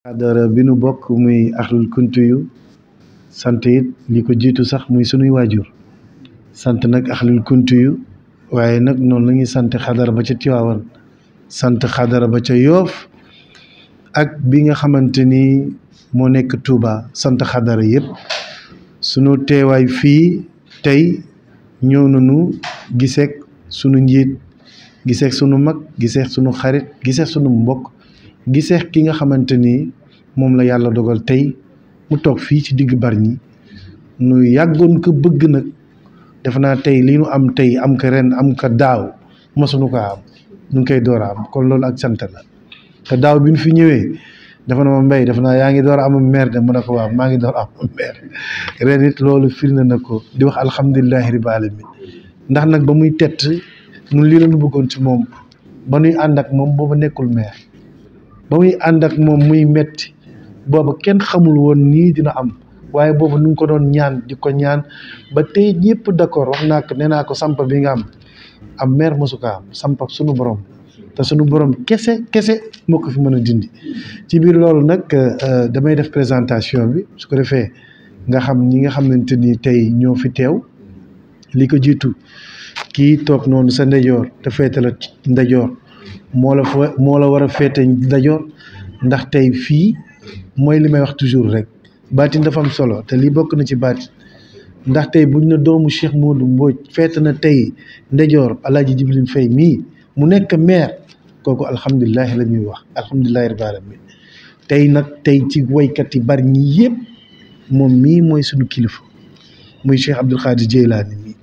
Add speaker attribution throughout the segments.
Speaker 1: xadara bi nu bokk muy axlul kuntu yu sant it li ko jiitu sax muy sunuy waajur sant nag axlul kuntu yu waaye nag noonu la ñuy sant xadara ba ca Tiwaawan sant xadara ba ca Yoof ak bi nga xamante ni moo nekk Touba sant xadara yëpp sunu teewaay fii tey ñëw nañu giseek sunu njiit giseek sunu mag giseek sunu xarit giseek sunu mbokk giseek ki nga xamante ni moom la yàlla dogal tey mu toog fii ci digg Bargny nu yàggoon ko bëgg nag defe naa tey li nu am tey am ko ren am ko daaw mosuñu ko am ñu ngi koy door a am kon loolu ak sant la te daaw bi ñu fi ñëwee dafa na ma mbay defe naa yaa ngi door a am maire de mu ne ko waaw maa ngi door a am maire ren it loolu firnde na ko di wax alhamdulilahi rabbil alamin ndax nag ba muy tett ñun lii la ñu bëggoon ci moom ba nuy ànd ak moom booba nekkul maire ba muy ànd ak moom muy metti booba kenn xamul woon nii dina am waaye boobu nu ngi ko doon ñaan di ko ñaan ba tey ñëpp d'accord wax naa ko nee naa ko samp bi nga am maire mosu ko am samp ak sunu borom te sunu borom kese moo ko fi mën a dindi ci biir loolu nag damay def présentation bi su ko defee nga xam ñi nga xamante ni tey ñoo fi teew li ko jiitu kii toog noonu sa ndejoor te féete la ndejoor moo la war a féete ndejoor ndax tey fii mooy li may wax toujours rek baatin dafa am solo te lii bokk na ci baatin ndax tey buñ na doomu Cheikh Modou Mbodj feete na tey ndejoor Alaaji Jibril Faye mii mu nekk maire kooku alhamdulilahi la ñuy wax alhamdulilahi rabbil alamin tey nag tey ci woykat yi Bargny yëpp moom mii mooy sunu kilifa muy Cheikh Abdoul Khadir Jeylaani mii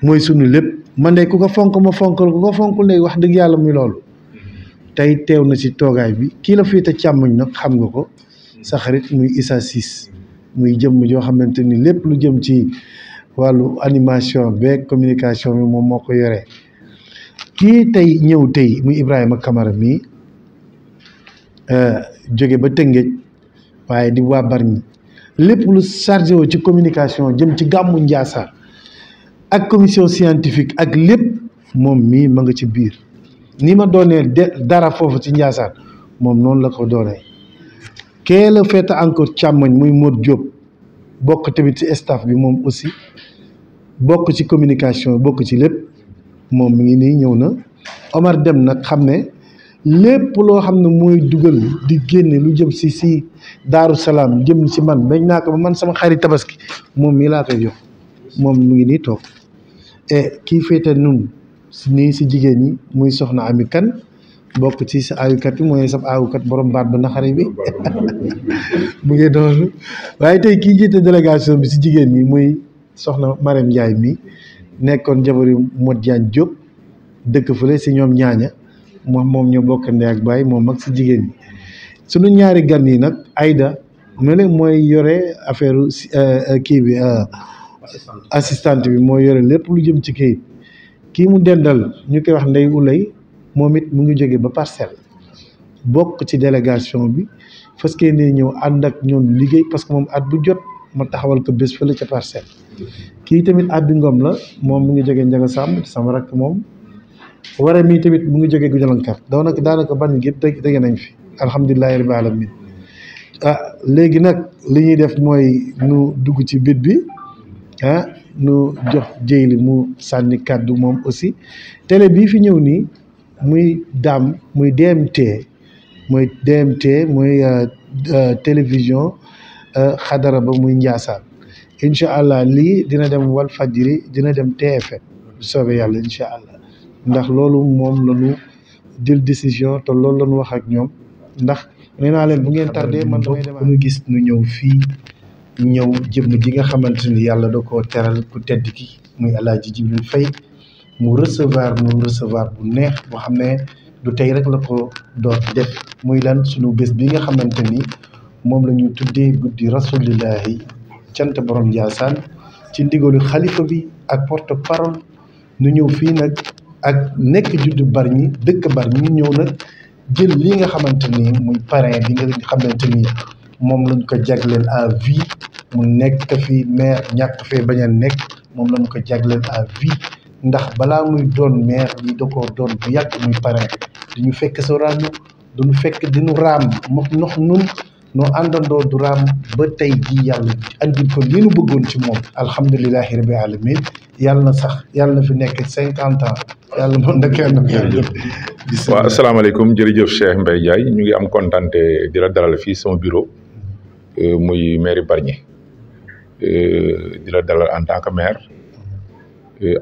Speaker 1: mooy sunu lépp man de ku ko fonk ma fonkal ku ko fonkul léegi wax dëgg yàlla muy loolu tey teew na ci toogaay bi kii la féete càmmoñ nag xam nga ko sa xarit muy Issa Ciss muy jëmm joo xamante ni lépp lu jëm ci wàllu animation beeg communication bi moom moo ko yoree kii tey ñëw tey muy Ibrahima Camara mii jóge ba Tëngéej waaye di waa Bargny lépp lu chargé woo ci communication jëm ci gàmmu Ndiassane ak commission scientifique ak lépp moom mii ma nga ci biir ni ma doonee dara foofu ci Ndiassane moom noonu la ko doonee kee la feete encore càmmoñ muy Modou Diop bokk tamit ci staff bi moom aussi bokk ci communication bokk ci lépp moom mi ngi nii ñëw na Omar dem nag xam ne lépp loo xam ne mooy dugal di génne lu jëm si Daaru Salaam jëm si man bañ naa ko ba man sama xarit tabaski moom mii laa koy jox moom mu ngi nii toog kii féete nun nii si jigéen ñi muy soxna Ami Kan bokk ci sa aayukat bi mooy sa aayukat borom baat ba naxare bi mu ngi doon waaye tey kii jiite délégation bi si jigéen ñi muy soxna Marème Ndiaye mi nekkoon jabari Modou Diagne Diop dëkk fële si ñoom ñaaña moom ñoo bokk ndey ak baay moom mag si jigéen ñi sunu ñaari gan yi nag Aïda mele mooy yore affaire kii bi assistante bi mooy yore lépp lu jëm ci kayit kii mu dendal ñu koy wax Ndey Ulay moom it mu ngi jóge ba Parcelles bokk ci délégation bi parce que ne ñëw ànd ak ñoom liggéey parce que moom at bu jot ma taxawal ko bés fële ca Parcelles kii tamit Abdi Ngom la moom mu ngi jóge Njaga Sàmb sama rakk moom wara mii tamit mu ngi jóge Gujalankat daanaka Bargny gépp dégg nañ fi alhamdulilahi rabbil alamin léegi nag li ñuy def mooy nu dugg ci bit bi nu jox Jeyli mu sànni kàddu moom aussi télé bii fi ñëw nii muy DMT mooy télévision xadara ba muy Ndiassane incha allah lii dina dem Walfadjri dina dem TFM bu soobee yàlla incha allah ndax loolu moom la ñu jël décision te loolu la ñu wax ak ñoom ndax nee naa leen bu ngeen tardé man damay dem ñu gis nu ñëw fii ñëw jëmm ji nga xamante ni yàlla da koo teral ku tedd ki muy Alaaji Jibril Faye mu recevoir bu neex boo xam ne du tey rek la ko doon def muy lan sunu bés bi nga xamante ni moom la ñu tuddee guddi rasulillahi cant borom Ndiassane ci ndigalu xalifa bi ak porte parole nu ñëw fii nag ak nekk juddu Bargny dëkk Bargny ñëw nag jël li nga xamante ni muy parrain bi nga xamante ni moom lañ ko jagleel à vie mu nekk fi maire ñàkk fee bañ a nekk moom lañ ko jagleel à vie ndax balaa muy doon maire bi da koo doon bu yàgg muy parrain di ñu fekk Sorano duñu fekk dinu raam nox nun noo àndandoo du raam ba tey jii yàlla andil ko li nu bëggoon ci moom alhamdulilahi rabbil alamin yàlla na sax yàlla na fi nekk 50 ans yàlla mën na kenn
Speaker 2: waaw asalaamaaleykum jërëjëf Cheikh Mbaye Ndiaye ñu ngi am kontante di la dalal fii sama bureau muy mairie Bargny di la dalal en tant que maire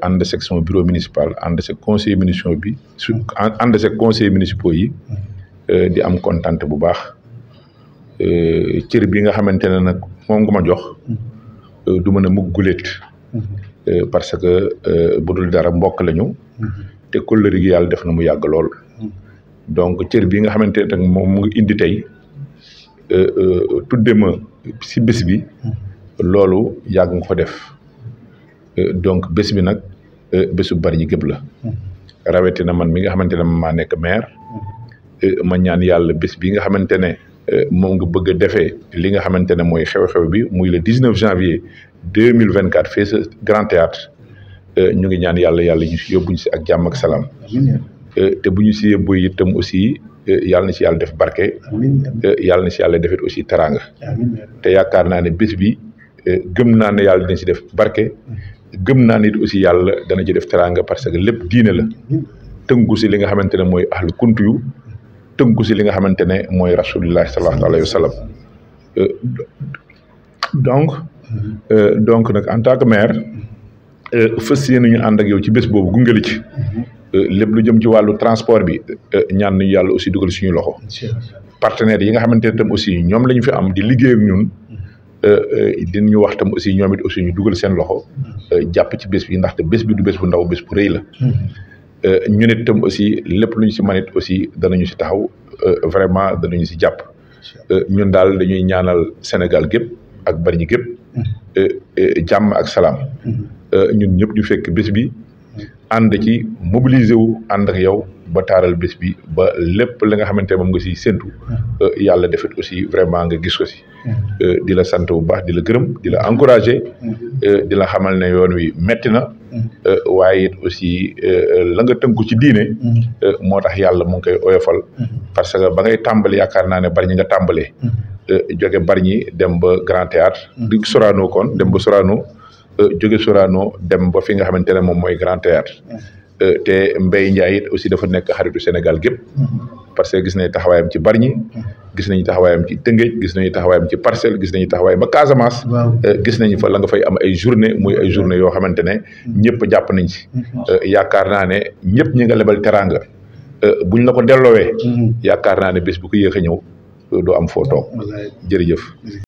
Speaker 2: ànd seeg sama bureau municipal ànd seeg conseil municipal bi ànd seeg conseil municipaux yi di am kontante bu baax cër bi nga xamante ne nag moom nga ma jox du mën a mugg guléet parce que bu dul dara mbokk lañu te kóllëre gi yàlla def na mu yàgg lool donc cër bi nga xamante ne nag moom mu ngi indi tey tudde ma si bés bi loolu yàgg nga ko def donc bés bi nag bésu Bargny gépp la rawatina man mi nga xamante ne maa nekk maire ma ñaan yàlla bés bi nga xamante ne moom nga bëgg a defee li nga xamante ne mooy xew-xew bi muy le 19 janvier 2024 fii sa Grand Théâtre ñu ngi ñaan yàlla ñu yóbbuñ si ak jàmm ak salaam te bu ñu si yóbbu itam aussi yàlla na si yàlla def barke yàlla na si yàlla defit aussi teraanga te yaakaar naa ne bés bi gëm naa ne yàlla dina si def barke gëm naa nit aussi yàlla dana ci def teraanga parce que lépp diine la tënku si li nga xamante ne mooy ahlu kuntu yu tënku si li nga xamante ne mooy rasulullah sallallahu alayhi wa sallam donc nag en tant que maire fas yéene ñu ànd ak yow ci bés boobu gunge ci lépp lu jëm ci wàllu transport bi ñaan nañu yàlla aussi dugal suñu loxo partenaires yi nga xamante ne tam aussi ñoom la ñu fi am di liggéey ak ñun dinañu wax tam aussi ñoom it aussi ñu dugal seen loxo jàpp ci bés bi ndaxte bés bi du bés bu ndaw bés bu rëy la ñu nit tam aussi lépp lu ñu si manit aussi danañu si taxaw vraiment danañu si jàpp ñun daal dañuy ñaanal Sénégal gépp ak Bargny gépp jàmm ak salaam ñun ñëpp ñu fekk bés bi ànd ci mobiliser wu ànd ak yow ba taaral bés bi ba lépp la nga xamante ne moom nga siy séntu yàlla defet aussi vraiment nga gis ko si di la sant bu baax di la gërëm di la encourager di la xamal ne yoon wi metti na waaye it aussi la nga tënku ci diine moo tax yàlla mu ngi koy oyofal parce que ba ngay tàmbali yaakaar naa ne Bargny nga tàmbalee jóge Bargny dem ba Grand Théâtre di Sorano kon dem ba Sorano jóge Sorano dem ba fi nga xamante ne moom mooy Grand Théâtre te Mbaye Ndiaye it aussi dafa nekk xaritu Sénégal gépp parce que gis nañu taxawaayam ci Bargny gis nañu taxawaayam ci Tëngéej gis nañu taxawaayam ci Parcelles gis nañu taxawaayam ba Casamance gis nañu fa la nga fay am ay journée muy ay journée yoo xamante ne ñëpp jàpp nañ ci yaakaar naa ne ñëpp ñi nga lebal teraanga buñ la ko delloowee yaakaar naa ne bés bu ko yéex a ñëw doo am foo toog jërëjëf